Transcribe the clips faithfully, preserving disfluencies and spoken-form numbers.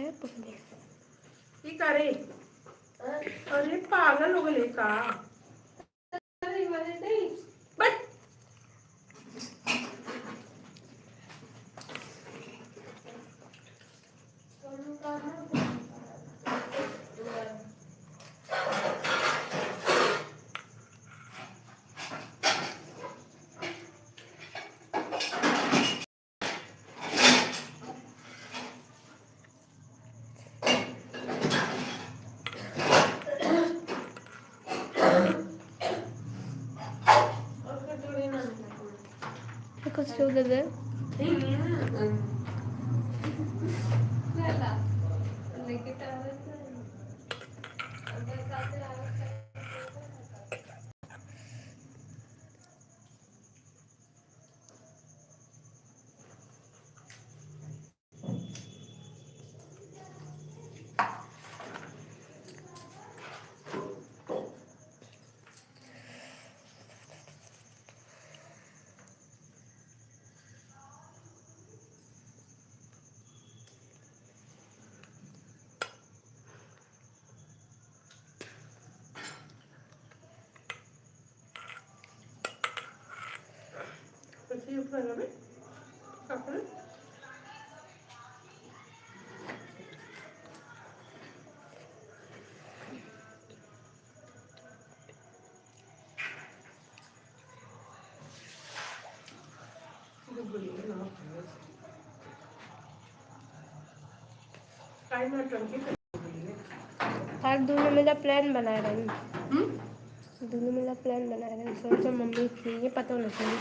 ई का रे? अरे पागल हो गए का? बट कुछ क्यों दे दे? आज दोनों मिला plan बनाए रहे। हम्म? दोनों मिला plan बनाए रहे। सोचो मम्मी की ये पता न चली।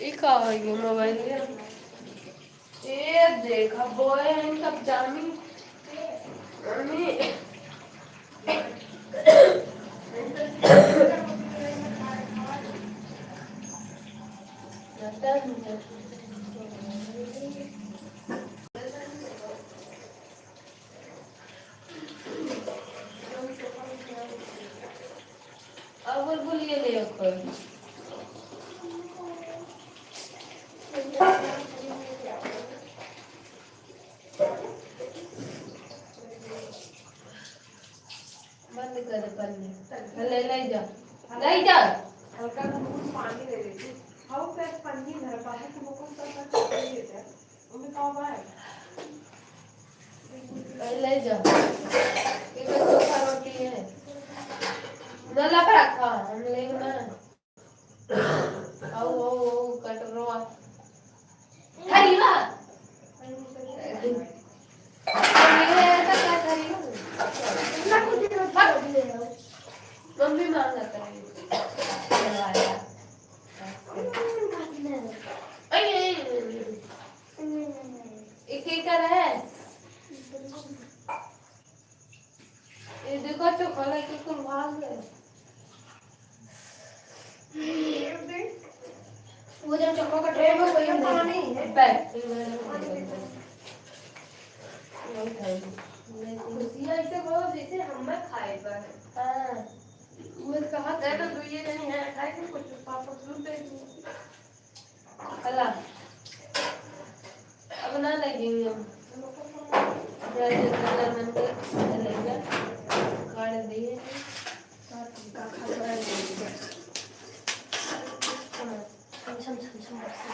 ई का हो गया मोबाइल में? ए देख, अब बोए हैं सब जानी। अम्मी। अब बोलिए ले ओकर। कर दे पन्नी। ले, ले जा। ले जा। हल्का सा दूध पानी ले लेती। हाउ पे पन्नी भर पाए तो वो कौन सा कर दे दे। उनमें का हुआ है? ले, ले जा। ये तो चोखा रोटी है। ना ला पर रखा, हम लेंगे ना। आओ, आओ, आओ, कटोरवा। खरीवा। खरीवा है तो क्या खरीवा? मम्मी मांगा था। अरे, एक एक कर है। ये देखो, चोखा लेके कुल भाग गए। वो जब चोखा का ट्रे में कोई नहीं। बैठ। कुर्सियाँ ऐसे करो जैसे हम खाए पर। हाँ। वो कहा दे तो दुइये जनी है, खाए के कुछ पापड़ दूध दे दो। अल्लाह। अब ना लगेंगे हम। जल्दी, जल्दी, जल्दी, जल्दी, काट दिए। छम, छम, छम, छम बरसे।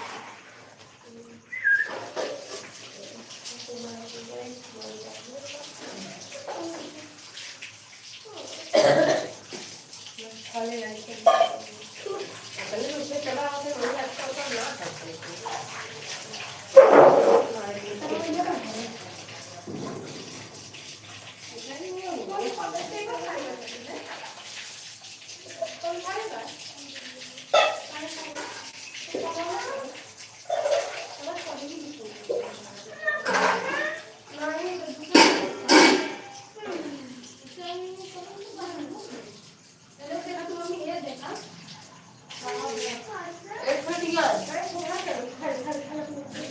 एक छोटिया।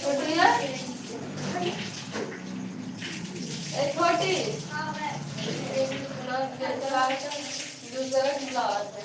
छोटिया। एक छोटी। दूसरा गिलास है।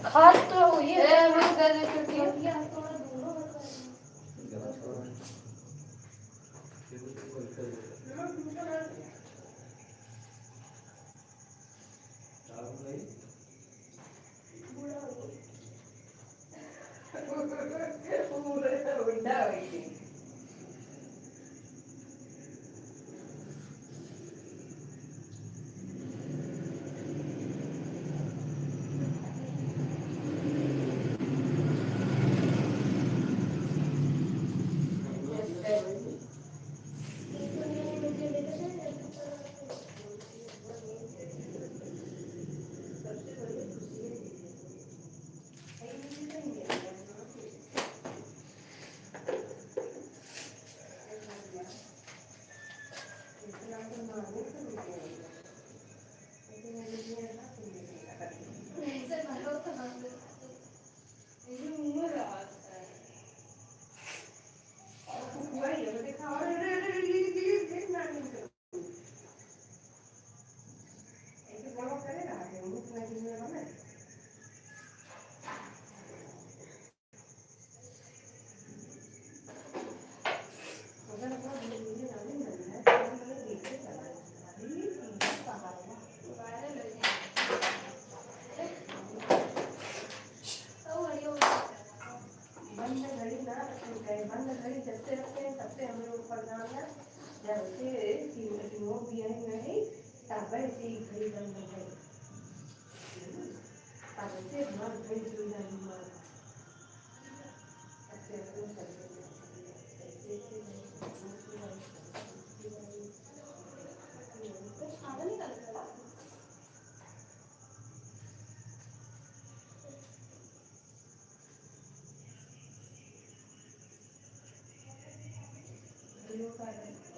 खात तो हुई है। ए, मैं कर रही हूँ।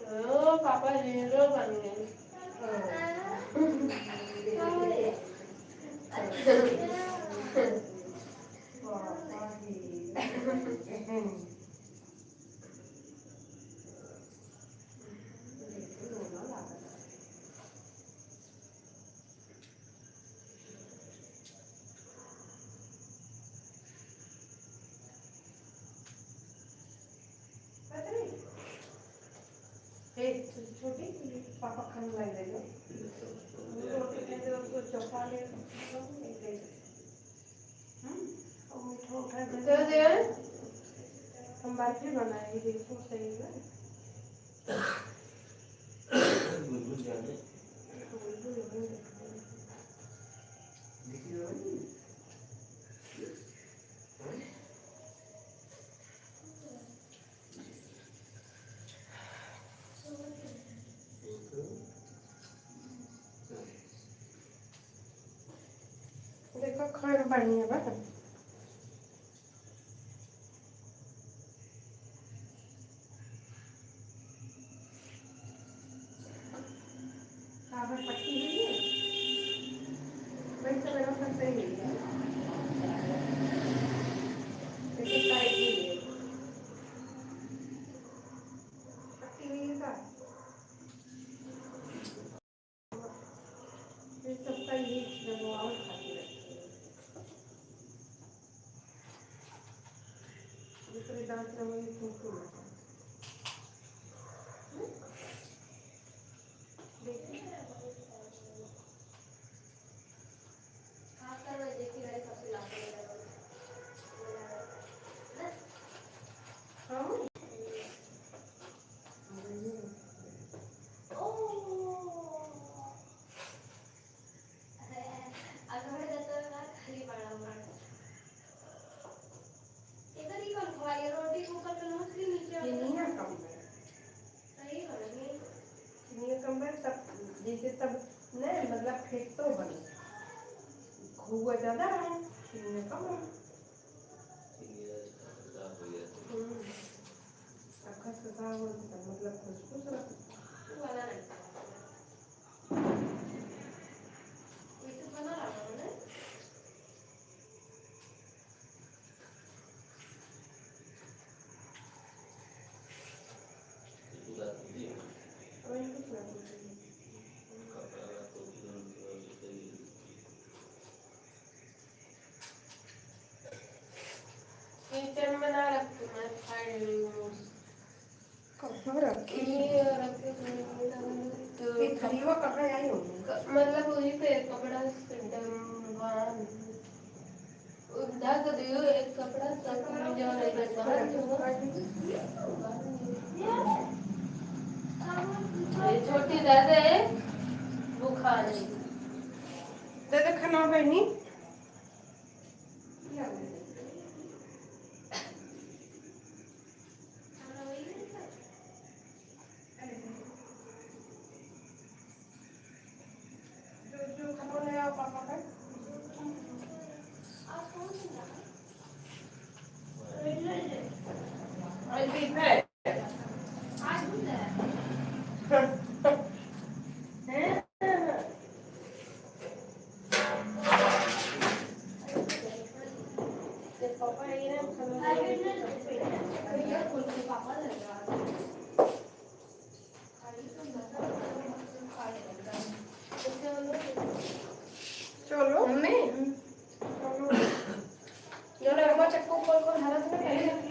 ओ, पापा हीरो बन गए। हे, छोटी, पापा खाना लाई दे दो। रोटी दे दो, उसको चोखा ले दो, नहीं दे दो। हम्म? और मीठा उठा दे दो। हम बाटी बनाएंगे, देखो सही है। बुलबुल जाने। देखो, खैर बढ़िया बा। काबर पट्टी हुई है? वैसे लगा था सही है। लेकिन टाइट हुई है। पट्टी हुई है का? ये सबका ये लगवाओ खातिर रखते हैं। दूसरे दांत में वही फूंकू ना। हम्म? देखिए। चिनिया कम है। चिनिया कम है, तब जैसे तब नहीं, मतलब, फेंक तो बने। खोआ ज्यादा है, चिनिया कम है। हम्म। अब खसखसा हो तो मतलब खुशबू से रखो। किचन में ना रखती, मैं फाड़ रही हूँ। कहाँ रखी? ये रखी थी, तो ये थरिया कहाँ आई होगी? क-, मतलब वही पे कपड़ा से डंगवा, ढक दियो एक कपड़ा, सब जो है, बाहर जो है। ये छोटी दादा है, बुखार है। दादा खाना बहनी। चलो। मम्मी। चलो। जो रंगवा चक्कू खोल खोल धरत में पहले।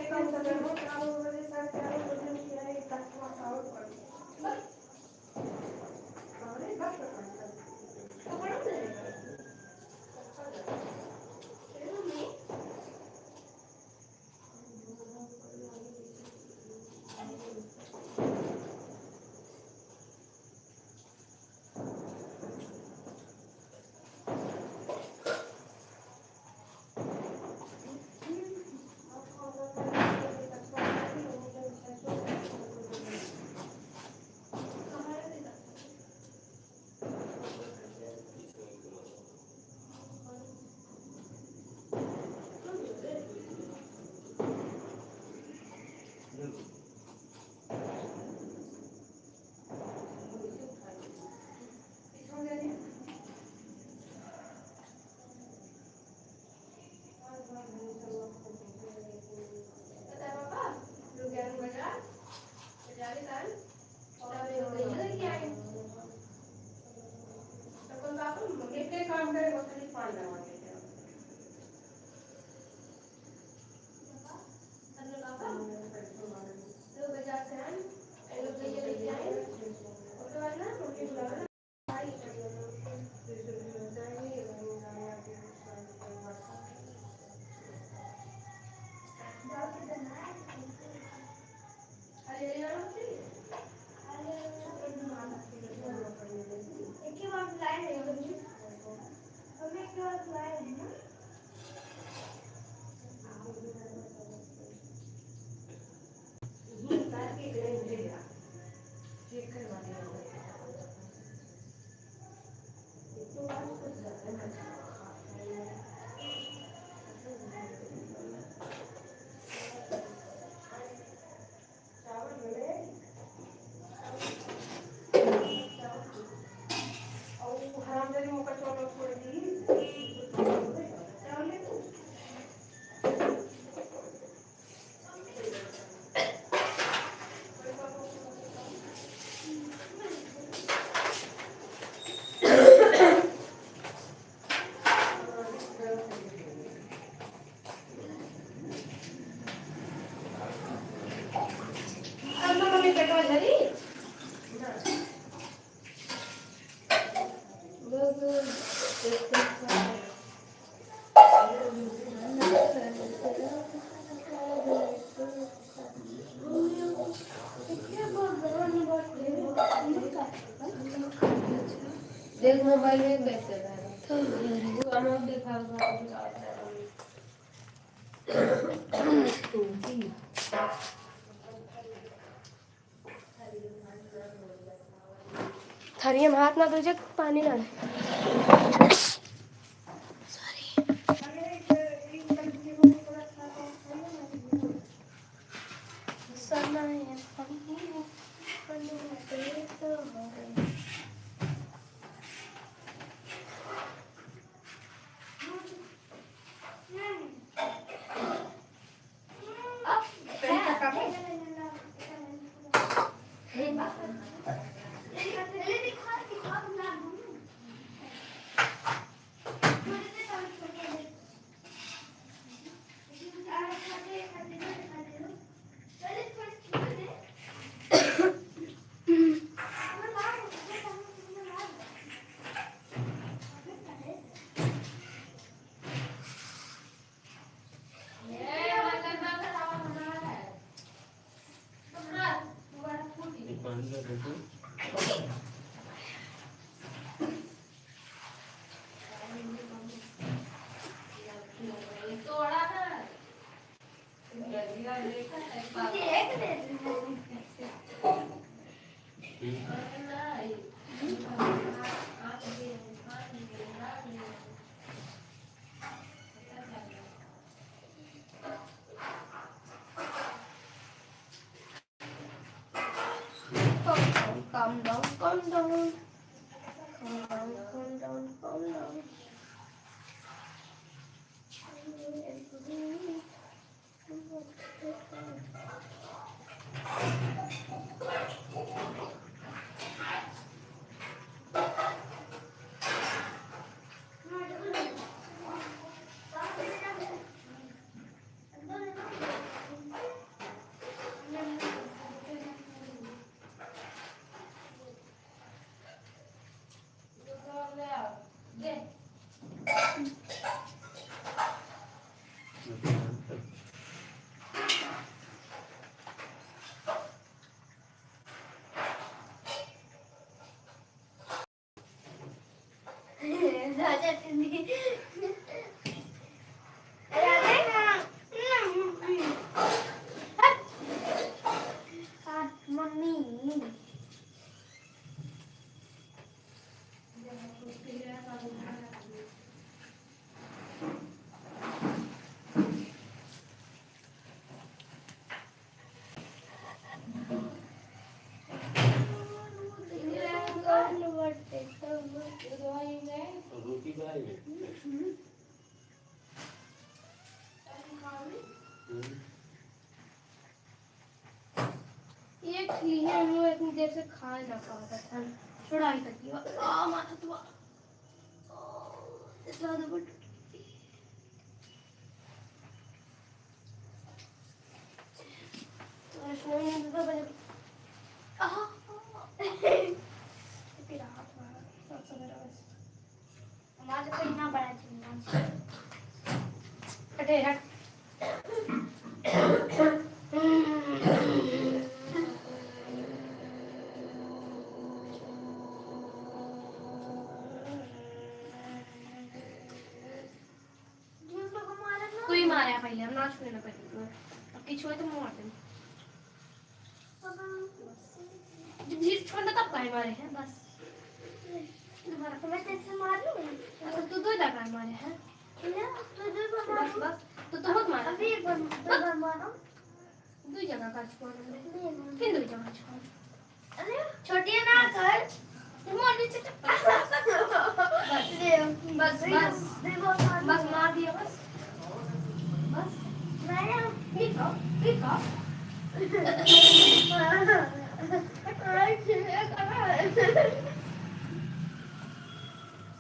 देख मोबाइल में कैसे बा। तो तू हम देखाओ। थरिया में हाथ ना धोइजे, पानी ना दे। Calm down, calm down. Calm down, calm down, calm down. Mummy. रोटी बनाई है। हम्म। ये ठीक है, हम लोग इतनी देर से खा ना पावत हन। छोड़ा ही तक ये। आ, माथा तो आ। इतना तो बट। तो इसमें ये तो बने। आह। इतनी रात में, रात सवेरा बस। हमारे तो इतना बड़ा चिमटा। हटे, हट। कोई मारे पहले, हम ना छुए ना पहले। अब की छुए तो मार दे। जब जीत छोड़ दे तब काहे मारे हैं, बस। दोबारा। मैं तेरे से मार लूँ? अच्छा, तू दो जगह मारे हैं। ना, तू दो बार बस, मारो। बस। तो तू मत मार। अभी एक बार, दो बार मारो। दो जगह का छोड़ दे। नहीं, नहीं। फिर दो जगह छोड़। अरे, छोटिया ना कर। तू मार नीचे चप्पल। बस। ले। बस, दे, बस। दे, बस, मार बस, दे। मार दिया, बस। बस। मैं ना पीको, पीको।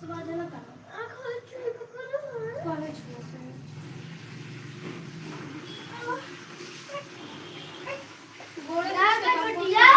सुबह देना था। कॉलेज में से। गोड़ ना कर, बिटिया।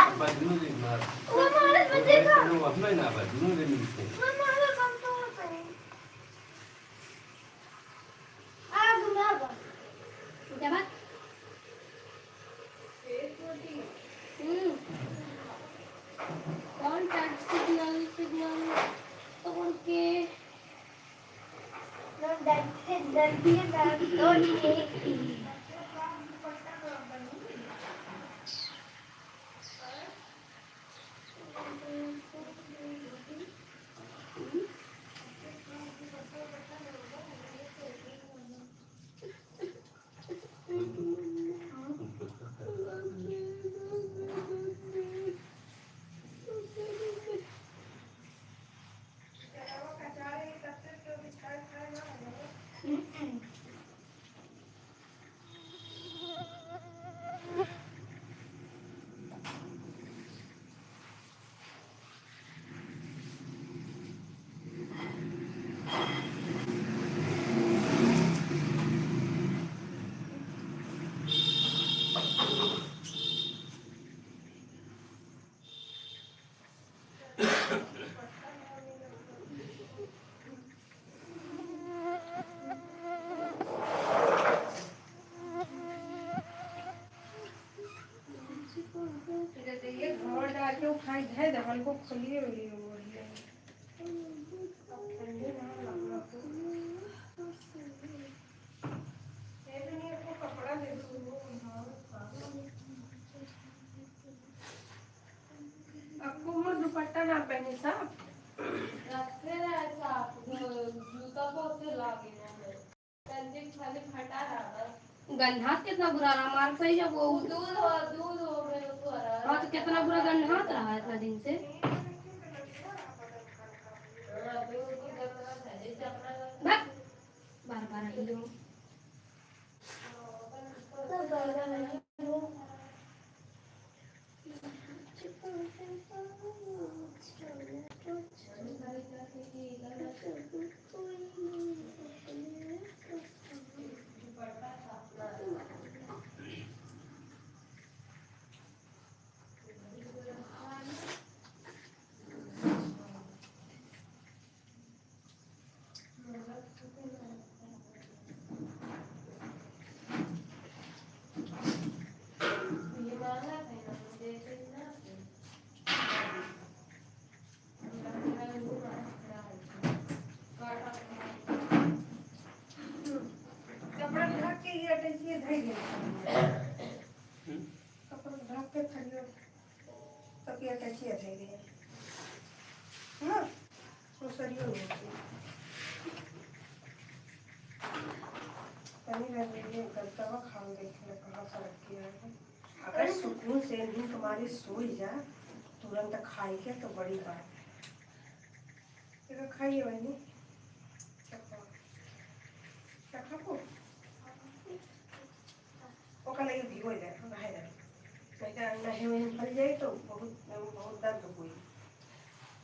ये घोड़ डाल के उठाई धै दे, हल्को खोलिए उलिए वो बढ़िया। अब ठंडी ना लग रहा तो। ये तो नहीं, आपको कपड़ा दे दो, वो उठाओ। अक्कू मोर दुपट्टा ना पहने साहब। रखे रहे साहब, जो जूता बहुत से लागे ना है। गंधात कितना बुरा रहा, मार सही जब वो दूध हो, दूध हो गए तो हरा। हाँ, तो कितना बुरा गंधात रहा इतना दिन से। हाँ, दूध की जरूरत है, जैसे अपना भाग, बार बार आई हो। कपड़ा ढक के ये अटैचिए धइ गए। हम्म। कपड़ा ढक के खड़ियो। तब ये अटैचिए धइ गए। ना? वो सरियो नहीं होती। तनी रह गई है, गलतवा खान देख ले, कहाँ से रख के आए हैं। अगर सुकून से नींद तुम्हारी सोई जा, तुरंत खाई के तो बड़ी बात। देखो, खाइए बहनी। चखो। चखो को। ओकर लगे भिगो दे, रहे दे। नहीं तो नहे में फल जाए तो बहुत, बहुत दर्द होई।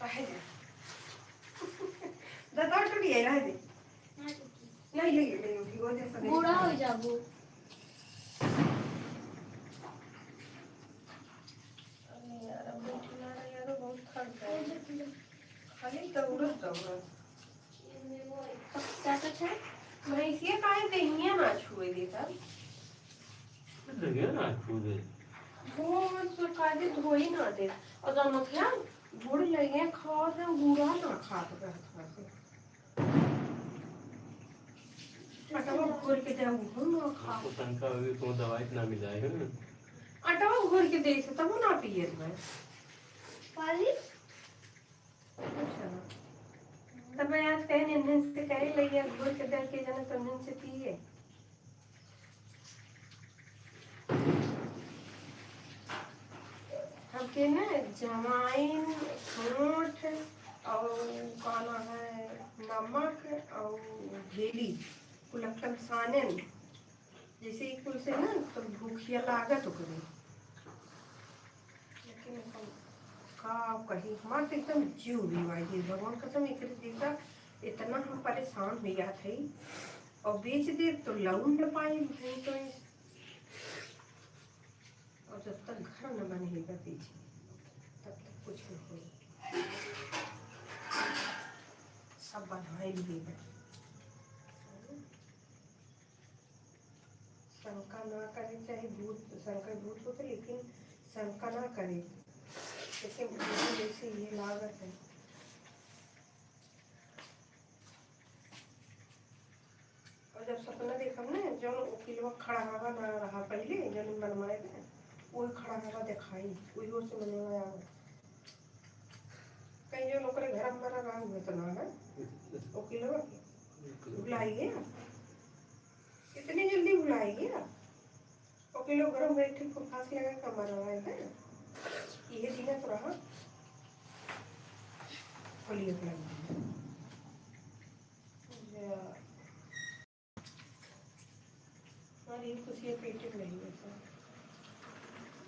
रहे दे। दर्द और टूट जाए, रहे दे। नहीं, ले, ले, भिगो दे, सब बूढ़ा हो जाबो। अरे यार, अब बैठना रहे यार, बहुत थक गए। खाली दौड़त, दौड़त। चाचा छै? भैंसिया काहे देहिया ना छुए देता? देहिया ना छुए दे। वो तो काहे धोई ना दे। और जब मथिया गुड़ लगे खाओ तो गुड़ा ना खात रहत हसे। अटवा घोर के दे, वो ना खा। तो तनका अभी कोनो दवाई ना मिला है ना। अटवा घोर के दे से तब ना पिए भाई। पाली? अच्छा। तब मैं आज कहे निन्हन से कहे लइया घोर के दे के जाने तो निन्हन से पिए। हमके ना जवाइन, होंठ और का नाम है, नमक और भेली कुल अक्कल सानेन। जैसे ई कुल से ना तो भूखिया लागत ओकरे। लेकिन हम का कही, हमार तो एकदम जीव भी वाई गइल, भगवान कसम, एकरे जैसा इतना हम परेशान हो जात हई। और बेच दे तो लौन न पाई, नहीं तो ये। और जब तक घर न बने बा बेची, तब तक कुछ न होई। सब बनाए लिए बा। शंका ना करे, चाहे भूत, शंकर भूत होते, लेकिन शंका ना करे। जैसे भूत जैसे ये लागत है। और जब सपना देखब ना, खड़हरवा ना रहा पहिले, जौन बनवाए थे, वो खड़हरवा देखाई, उही ओर से मनवा आवे। कहीं जौन ओकरे घर में मरा रहा, उहे तो ना है। वकीलवा के। भुलाई गया। इतनी जल्दी भुलाई गया। वकीलो घर में बैठे को फांसी लगा के मरवाए थे। इहे दिन तो रहा। खोलिए अपना। जा। और ये कुछ ये पेटे में नहीं है, सर।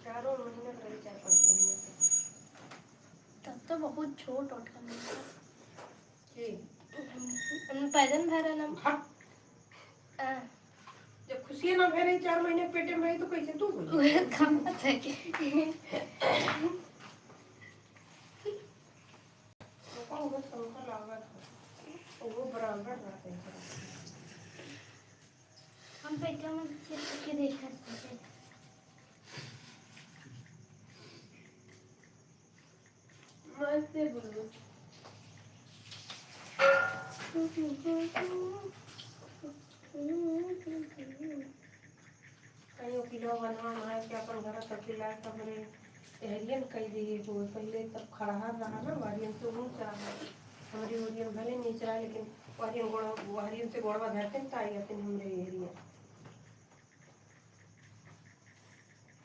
चारों महीने का रही, चार पाँच महीने का। तब तो बहुत छोट होत हन। जी। हम, हम पैदल भरल हम। भाग। आ। जब खुशियाँ ना भरे, चार महीने पेटे में रही, तो कैसे तू बोली? उहे खात है कि ओका उहे शंका लागत है। वो बराबर बात है। हम पेट में चिप के देखत थे। मत से बोलो। कहीं वकीलवा बनवा मार के अपन घर तक लाए, तब रे एहरियन कई दिए हुए। पहिले तब खड़हर रहा ना, वहरियन से ऊंच रहा। हमरी ओरियन भले नीच रहा, लेकिन वहरियन गोड़, वहरियन से गोड़वा धरते ताई आते हमरे एहरियन।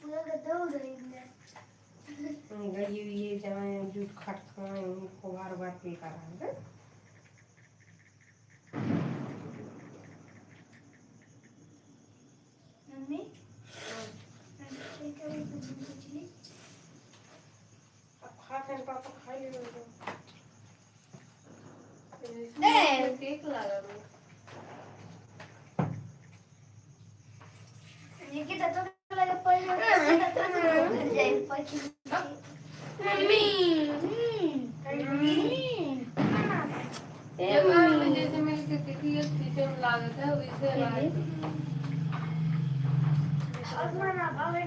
पूरा गद्दा हो गई इनमें। गई हुई है, जहाँ जूठ खट खाए, उनको बार बार पे कर रहा है। मम्मी, हाँ। मम्मी, क्या करें, कुछ नहीं, कुछ नहीं। अब खा के पापा खा ले लो। ए! केक लागा दो। ये के तत्व लगे पड़ी हो, के तत्व तो बहुत जाए पड़ी। मम्मी। हम्म। मम्मी। ए, जब मम्मी। जैसे मिलके देखिए, किचन लागत है, वैसे ये लागत है। और मना बाबा।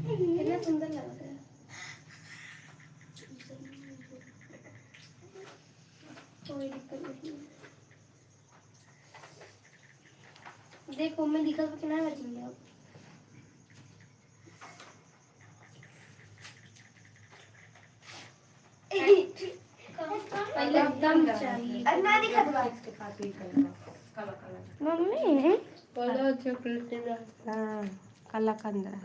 कितना सुंदर लग रहा है। कोई दिक्कत नहीं। देखो, मैं दिखा तो कितना बचेंगे अब। पहले दम चाहिए। अब ना दिखा दो। मम्मी। बोलो, चॉकलेट दे दो। हाँ, काला कंदा।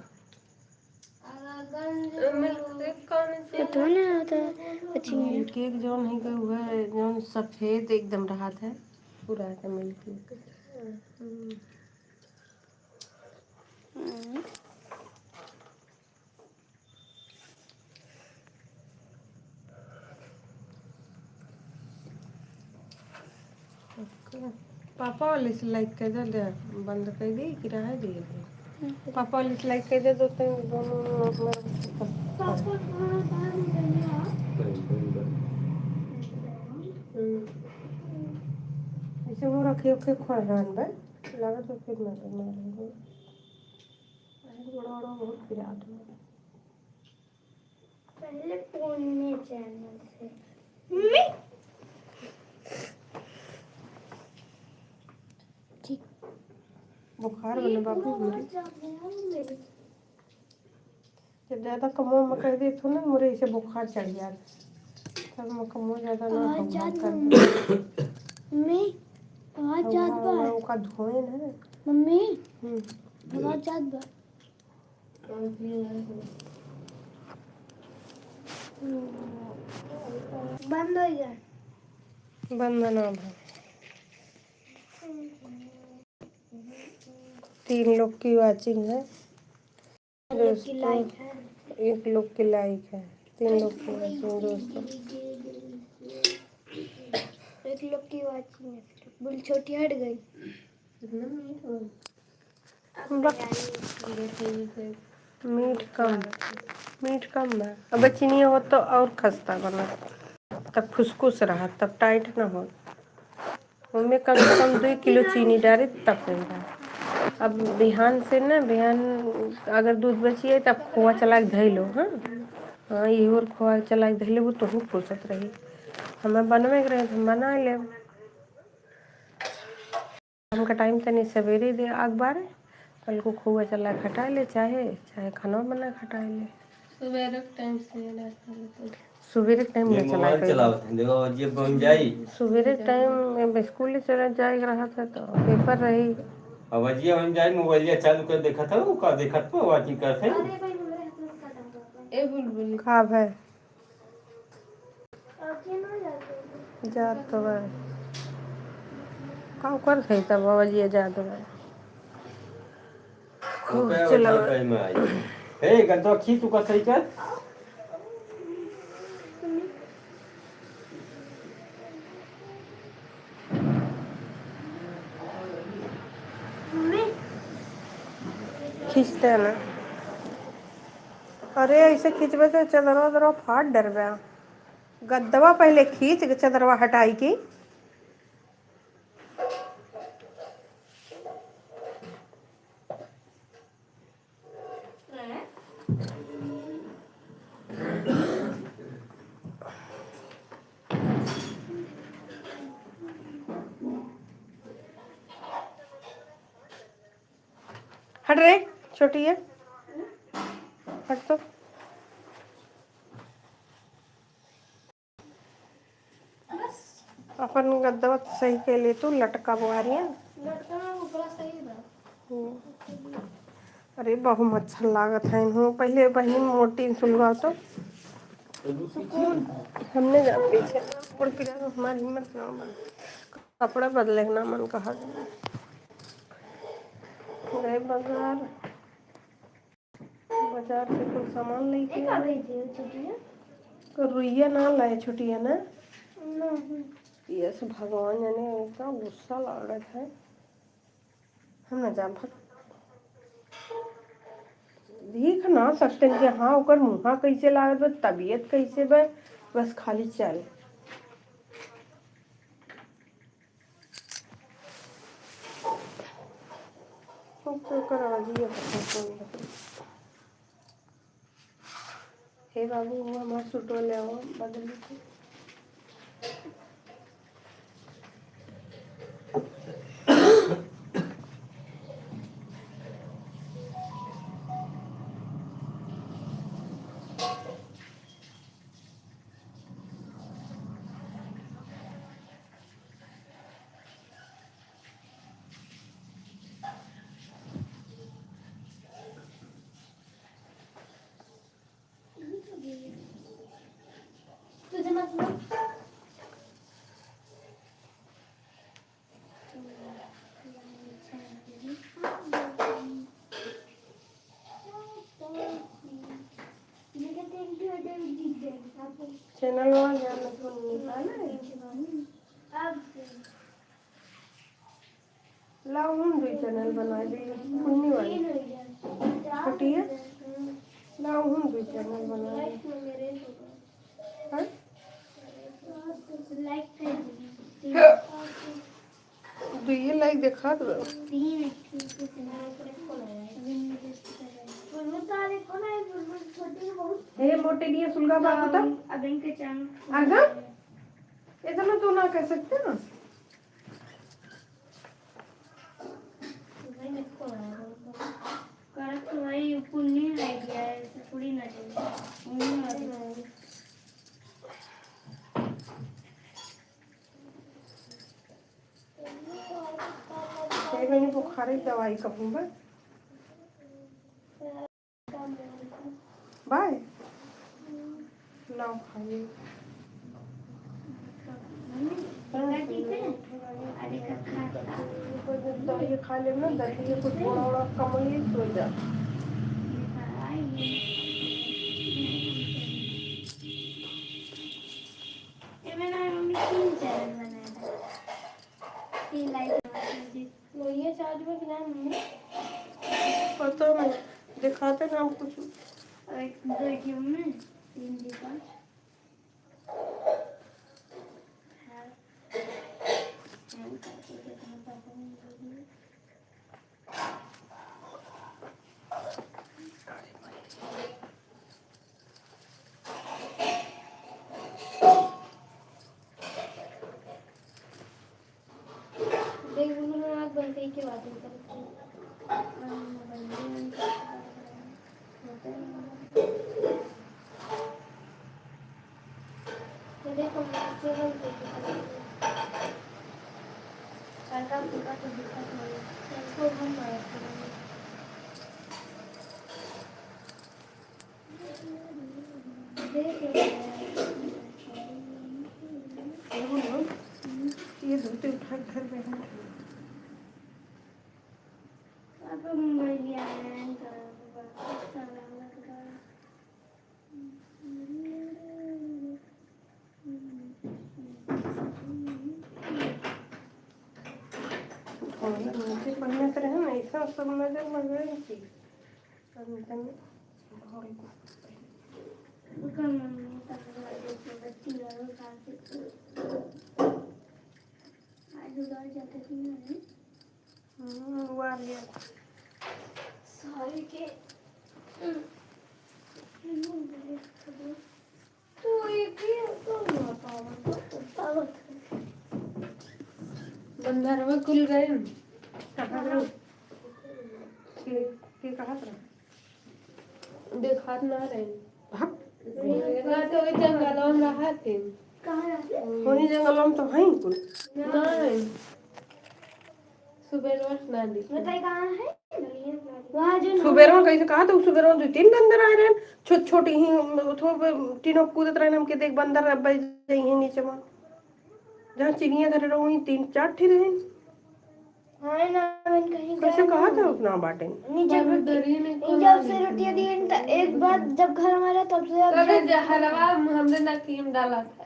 मिल्क केक कौन सी? तो ना होता है, अच्छी नहीं है। केक जौन है कि वह जौन सफेद एकदम रहत है, पूरा है मिल्क केक। हम्म। हम्म। ओके। पापा वाले से लाइक कर दे, दे, बंद कर दी कि रहे दिए? हम्म। पापा वाले से लाइक कर दे, दो तीन, दोनों, दोनों, दोनों। पापा थोड़ा बाहर निकल गया। हम्म। ऐसे वो रखे, ओके, खोल रहा है, लागत तो फिर मैं, मैं, मैं, बड़ा, बड़ा बहुत गिरा दो। पहले फोन में चैनल से। मम्मी। ठीक। बुखार वाले बाबू हमरे। जब ज्यादा कमवा में कह देत हो ना, मोरे इसे बुखार चढ़ जात। तब मैं कमवा ज्यादा ना आवाज कमवा जात कर बा। मम्मी, आवाज जात बा। ओका धोए ना। मम्मी, हम्म। आवाज जात बा। बंद हो गया। बंद ना भा। तीन लोग की वॉचिंग है। एक लोग की दोस्तों, लाइक है। एक लोग की लाइक है। तीन लोग की वॉचिंग दोस्तों। एक लोग की वॉचिंग है। बोल छोटी हट गई। कितना मीठ हो। अब बस। बिरयानी। मीठ कम, मीठ कम बा। अब चीनी हो तो और खस्ता बना, तब खुसखुस रहा, तब टाइट ना हो। ओमे कम से कम दुई किलो चीनी डारे तब होई रहा। अब बिहान से ना, बिहान अगर दूध बचिए, तब खोआ चला के धइ लो, हाँ? हाँ, ये और खोआ चला के धइ लेबू, तोहू फुर्सत रही। हमें बनवे के रहे, तो हम बना लेब। हमका टाइम तनी सवेरे दे अखबार, कल को खोआ चला के हटा ले, चाहे, चाहे खाना बना के हटा ले। सवेरे के टाइम से नाश्ता लेते हैं। सवेरे के टाइम ये में चला मोबाइल के चलावत हैं, देखो, अब ये बन जाई। सवेरे के टाइम में स्कूल चला जाए के रहा था, तो पेपर रही। अब अजिया बन जाई, मोबाइलिया चालू कर देखत हो, का देखत हो, वाचिंग करत है। ए बुलबुल। का भाई? जात तो बा। का कर सही तब बाबा जी जात बा। खूब ओके, चलाओ। ओके, में आई। ए, गद्दा खींच, तू का सही कर। खींचते हैं ना। अरे, ऐसे खींचबे तो चदरवा उदरवा फाट डरबे। गद्दवा पहले खींच के चदरवा हटाई की। हट रे, छोटी है, हट तो। बस। अपन गद्दवा सही के ले तू, लटका बुआरिया। लटका ऊपरा सही बा। हम्म। अरे, बहुत मच्छर लागत है इन्हू। पहले बहिनी मोटी सुलगाओ तो। हमने जा पीछे, ऊपर पीछे हमारी हिम्मत ना बन। कपड़ा बदले के ना मन कहा। गए बाजार। बाजार से कुल सामान लेके ये का आए। भेजे हो छोटिया? तो रुइया ना लाए छोटिया ना? नहीं। ये से भगवान जाने इतना गुस्सा लागत है। हम ना जान भग-, देख ना सकते हैं कि हाँ, ओकर मुँहा कैसे लागत बा, तबीयत कैसे बा, बस खाली चल। खूब तो ओकर आवाज ही है, पता नहीं। हे बाबू, वो हमार सूटवा ले आओ, बदल के। चैनल वाला ज्ञान लक्ष्मण निकाले। लाओ, हम दुई चैनल बनाए दी, पुन्नी वाली। छोटी है? लाओ, हम दुई चैनल बनाए दी। हाँ? दुइये लाइक देखा तो। हे मोटे दिया सुलगा बाबू तक। अब इनके चैनल आगा? इतना तो ना कह सकते ना। करत तो भाई पुण्य आइडिया है, ऐसे थोड़ी ना चले। पुण्य वाली। ए बहिनी, बुखारे की दवाई कहूँ बा। बाय। लाओ खाइए। दवाई खा लेब ना, दर्द ये कुछ बड़ा बड़ा कम ही सो जा। एमे ना मम्मी तीन चैनल बनाए बा। तीन लाइक बनाए बा। लोहिया चार्ज में कि ना मम्मी? पता नहीं, दिखाते ना हम कुछ। और एक दो एक मम्मी, तीन जी पाँच। हाँ। हाँ, करके देखना पड़ता है। देखो, मैं केवल देखो, हल्का फुल्का तो दिक्कत नहीं है, इनको हम मदद करेंगे। देख लो। ये बोलो, ये धोती उठा के घर में हम अब मोबाइल लिया है, तो वापस चला लग रहा है। थोड़ी नीचे बढ़िया से रहे ना, ऐसा सब नजर लग रहा है कि तनी, तनी भर को। ओकर मम्मी तक बच्ची लोग खा के आज उधर जाते थे ना। हम्म, वो आ गया। सारी के, हम्म, तू एक भी तो ना पावा, तो पावा। बंदरवा कुल गए। कहाँ रहो? के, के कहाँ पर? देखात ना रहे। भाग। ना तो वही जंगलवा में रहा थे। कहाँ रहते? वही जंगलवा में तो है कुल। नहीं। सुबेरवा से ना दिखे। बताई कहाँ है? वहाँ जो सुबेरवा कैसे कहा था? सुबेरवा दो तीन बंदर आए रहे, छोट छोट ही, थो टीनों कूदत रहे, हमके देख बंदर अब जाइए नीचे में। जहाँ चिड़िया धरे रहो, वहीं तीन चार ठे रहे। हाँ ना, मन कहीं कैसे गया कहा ना। था उतना बाटे? नहीं, जब बाबू रोटी, दरिया में नहीं, कौन जब आ से गई रोटियां थी? दिए न, त एक बार जब घर में रहे, तब से अब तबे जब जहरवा हमरे नाकी में डाला था।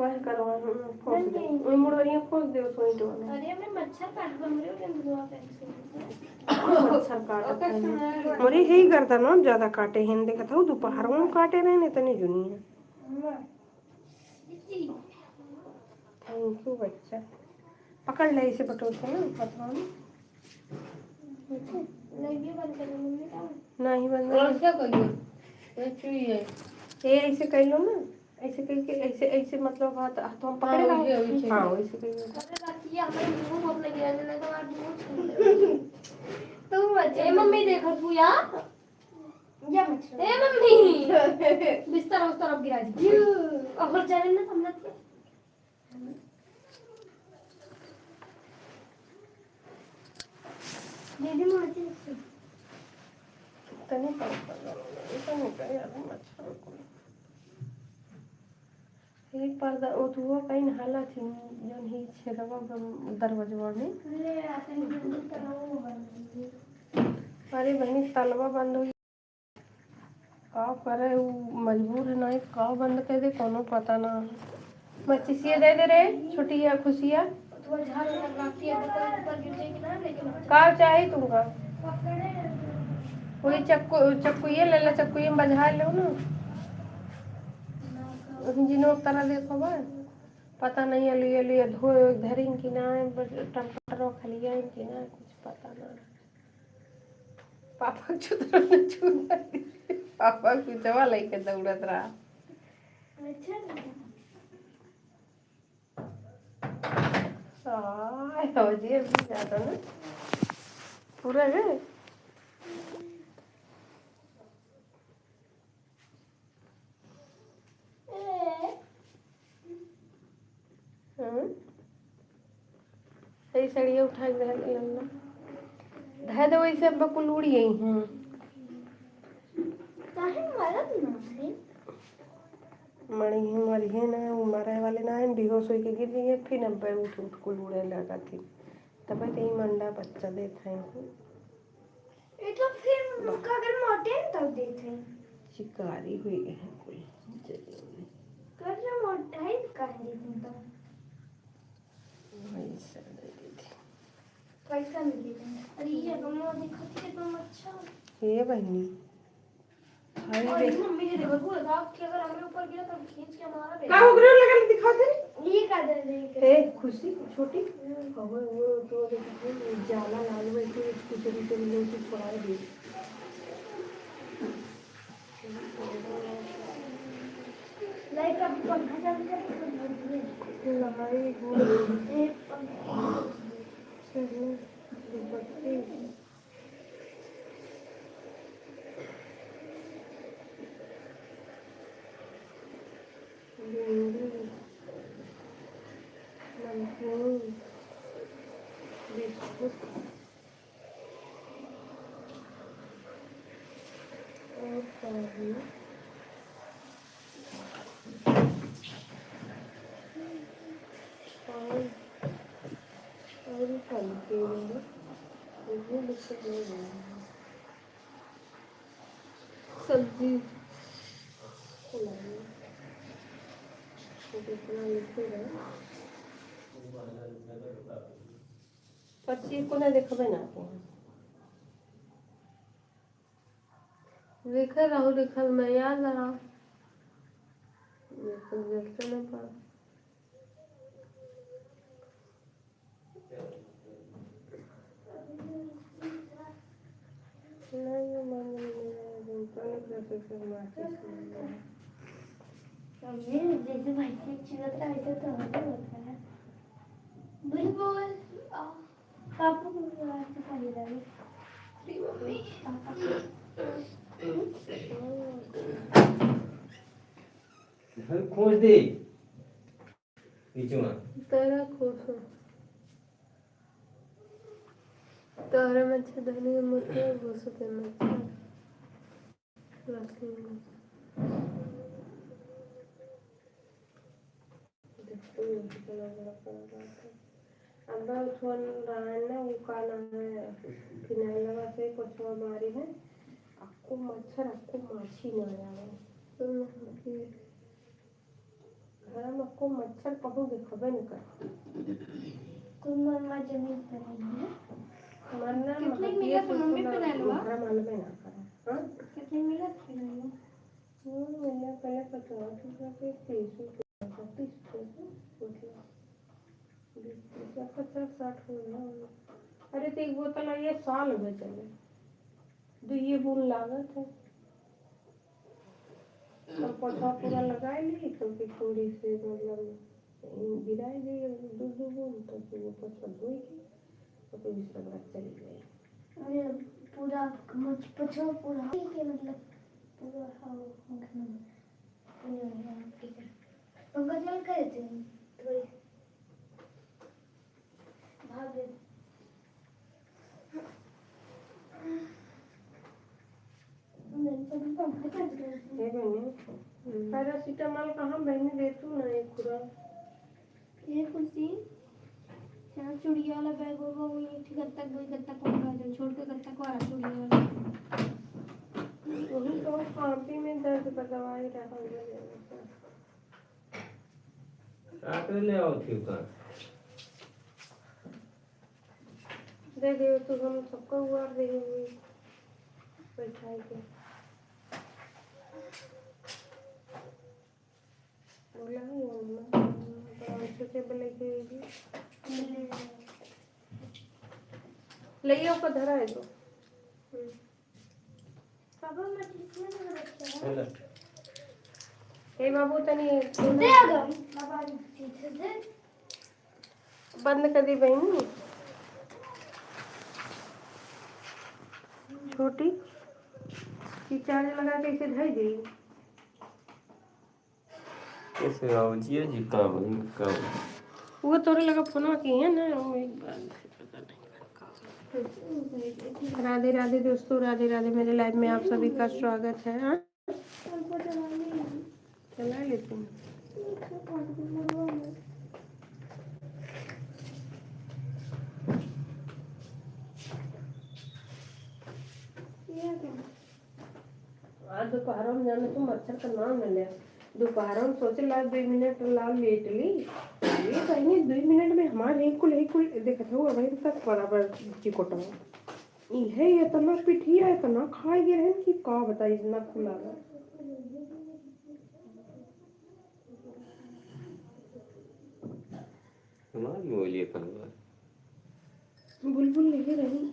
वही करवा, हम्म, खोस दे। नहीं। वही मुड़वरिया खोस दे, सोई तो ना। अरे, हमें मच्छर काट, हमरे उठे धुआं पेंसिल। मच्छर काटत ओकर है। सुनाई बा। मोरी ही गर्दन में ज्यादा काटे हैं, देखत हो, दोपहर में काटे रहे, नहीं तनी जुनिया। हाँ। Thank you, बच्चा। पकड़ ले इसे बटोर के ना, पतवा में। ठीक है? नहीं, ये बंद कर दो, मम्मी, क्या? नहीं, बंद और नहीं। क्या करियो? ये चुई है। ये ऐसे कर लो ना, ऐसे करके, ऐसे, ऐसे मतलब हाथ, हाथों में हाँ, पकड़े रहो। वैसे, वैसे। हाँ, वैसे कर लो। अरे, बाकी ये हमारे मुंह बहुत लग गया है, नहीं तो आप मुंह छू ले। तू बच्चा ए, मम्मी, देखो तू यार। या मत छेड़ो। ए मम्मी, बिस्तर उस्तर अब गिरा दी। यू। अगर चले ना तो हम ना थे। दीदी, मुझे तनी कम कर दो, इतना नहीं करे, अभी मच्छर को। एक पर्दा उठुआ कहीं हाला थी, जौन ही छेदवा बन-, दरवाजवा में। ले, आ, तनी जल्दी कराओ, वो बंद कीजिए। अरे बहनी, तलवा बंद हुई। का करे, उ मजबूर है, नहीं का बंद कर दे, कोनो पता ना है। मचिसिया दे दे रे, छोटिया खुशिया। तो झाड़ लगा के ऊपर, ऊपर गिर जाएगी ना, लेकिन का चाही तुमका? कोई चक्कू, चक्कुए ले ला, चक्कुए में बजा लो ना। उही जिनो तरह देखो बा, पता नहीं अली, अली धो धरिन कि ना, बस टमाटर खलिया कि ना, कुछ पता ना। पापा के चुतरा में चूना दे। पापा के चुतरा लेके दौड़त रहा। अच्छा। आय, हो जी, अभी ज्यादा ना। पूरा है? हम्म? यही सड़िया उठा के धर ले ना। धर दे, वैसे अब कुल उड़ गई हैं। काहे मरत ना है? मरी है, मरी है ना, वो मरे वाले ना है, बेहोश होके गिर गई है, फिर अब उठ, उठ कुल उड़े लगा थी। तब तो ये मंडा बच्चा देत है। ये तो फिर उनका अगर मोटे न तब देत है। शिकारी हुई गए हैं कोई। चलिए। कर जो मोटा ही काहे देत है तो। वही सर दे देते। पैसा नहीं देते। अरे ये कमरा दिखाती है एकदम अच्छा। ये बहनी। हाय और रे। ये मम्मी के देखो, वो रात के अगर हमरे ऊपर गिरा तो खींच के मारा बे। का हो गया लगा दिखा दे। ये का दे दे के। ए, खुशी, छोटी। हम्म। अब वो तो देखो, जाला लाल में कुछ, कुछ भी तो नहीं, कुछ छोड़ा दे। लाइट अब पंखा चालू कर, तो बहुत धूप है। लड़ाई हो। ए, पंखा। चलो, दुपट्टे। और, और फल के लिए, ये भी लिख के ले जाएंगे। सब्जी बनाइए। तो कितना लिखे रहे। पर्ची को ना देखबे ना के। लिखे रहू, लिखल में याद रहा। ये तो देखते नहीं पा। नहीं, ये मम्मी ने मेरा ringtone प्रोसेसर माचिस ले लिया। मम्मी, जैसे भाई से चिल्लाता है, वैसे तो हमको होता है। बुलबुल, आ, पापा को बुला के पहले लगे। मम्मी। पापा को। घर खोज दे। निचवा। तारा खोसो। तारा मच्छरदानी के मुर्गा घुसो के मच्छर। राखी में। देखो, ये कितना बड़ा बड़ा बात है। अब उठवन रहा है ना, वो का नाम है, फिनाइल लगा के पोछवा मारी है। अक्को मच्छर, अक्को माछी ना आवे। तो घर में को मच्छर कहूँ देखबे न कर। कुल मम्मा जमीन पर नहीं है। मरना कितने महतिया मिला तो मम्मी कुल पे डालवा? ओकरा मालूम है ना कर। हाँ? कितने मिला तो डालवा? हम्म, मिला पहले पचास रुपया के, तीस रुपया का, तीस रुपया का, मतलब, बीस रुपया, पचास, साठ हो गया। अरे, तो एक बोतल ये साल में चले, दो ये बूंद लागत है। तब पोछा पूरा लगाए ली, तो फिर थोड़ी से, मतलब, गिराए दी दो दो बूंद, तो फिर वो पोछा धोई के, तो फिर इस तरह चली गई। अरे, पूरा मच-, पोछा पूरा के, मतलब, पूरा, हाँ, मतलब, पूरा, हाँ, ठीक है। पंखा चालू कर देते हैं, थोड़ी। भाग गए। हे बहनी, हम्म। पैरासिटामोल कहाँ बहनी दे तू ना एक खुरा? ये कुर्सी, यहाँ चूड़िया वाला बैग होगा, वही एक ठे गत्ता, वही गत्ता को उठा दे, छोड़ के गत्ता को आ रहा चूड़िया वाला। वही तो कापी में दर्द का दवाई रखा हुआ है। का कर ले आओ थी का? दे दे तू, हम सबको उबार दे बैठाई के। बोला है ना, तो हम सोचे बोले कि ले आओ को धरा है तो। हम्म। पापा, मैं किसमें से रखे हैं? हेलो। ए बाबू, तनी दे आ गया। पापा, पीछे से। बंद कर दी बहनी। छोटी, ये चार्ज लगा के इसे धर दी। कैसे आओ जिया जी, का बोल, का बोल? वो तोरे लगा फोनवा की है ना, वो एक बार से पता नहीं का। राधे राधे दोस्तों, राधे राधे। मेरे लाइव में आप सभी का स्वागत है। हाँ, चला लेती हूँ। आज दोपहर में जाने तू मच्छर का नाम न ले। दोपहर में सोचे ला दो मिनट ला लेट ली। ये कहीं दो मिनट में हमारे ही कुल, ही कुल देखत हो, अभी तक बराबर चिकोटा। इहे इतना पिठिया, इतना खाए गए रहन कि का बताई, इतना फुला बा। हमार मोबाइल ये कहाँ बा? बुलबुल लेके रही।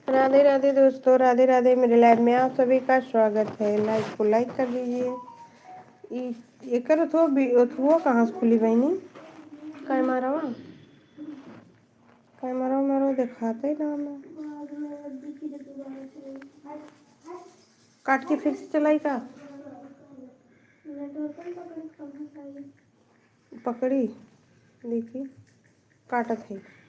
राधे राधे दोस्तों, राधे राधे। मेरे लाइव में आप सभी का स्वागत है। लाइव को लाइक कर दीजिए। ई, एकर थो बी-, थो कहाँ से खुली बहनी? काय मारा हुआ? कैमरा वैमरा देखाते ना हमें। काट के फिर से चलाई का? पकड़ी, देखी, काटत है।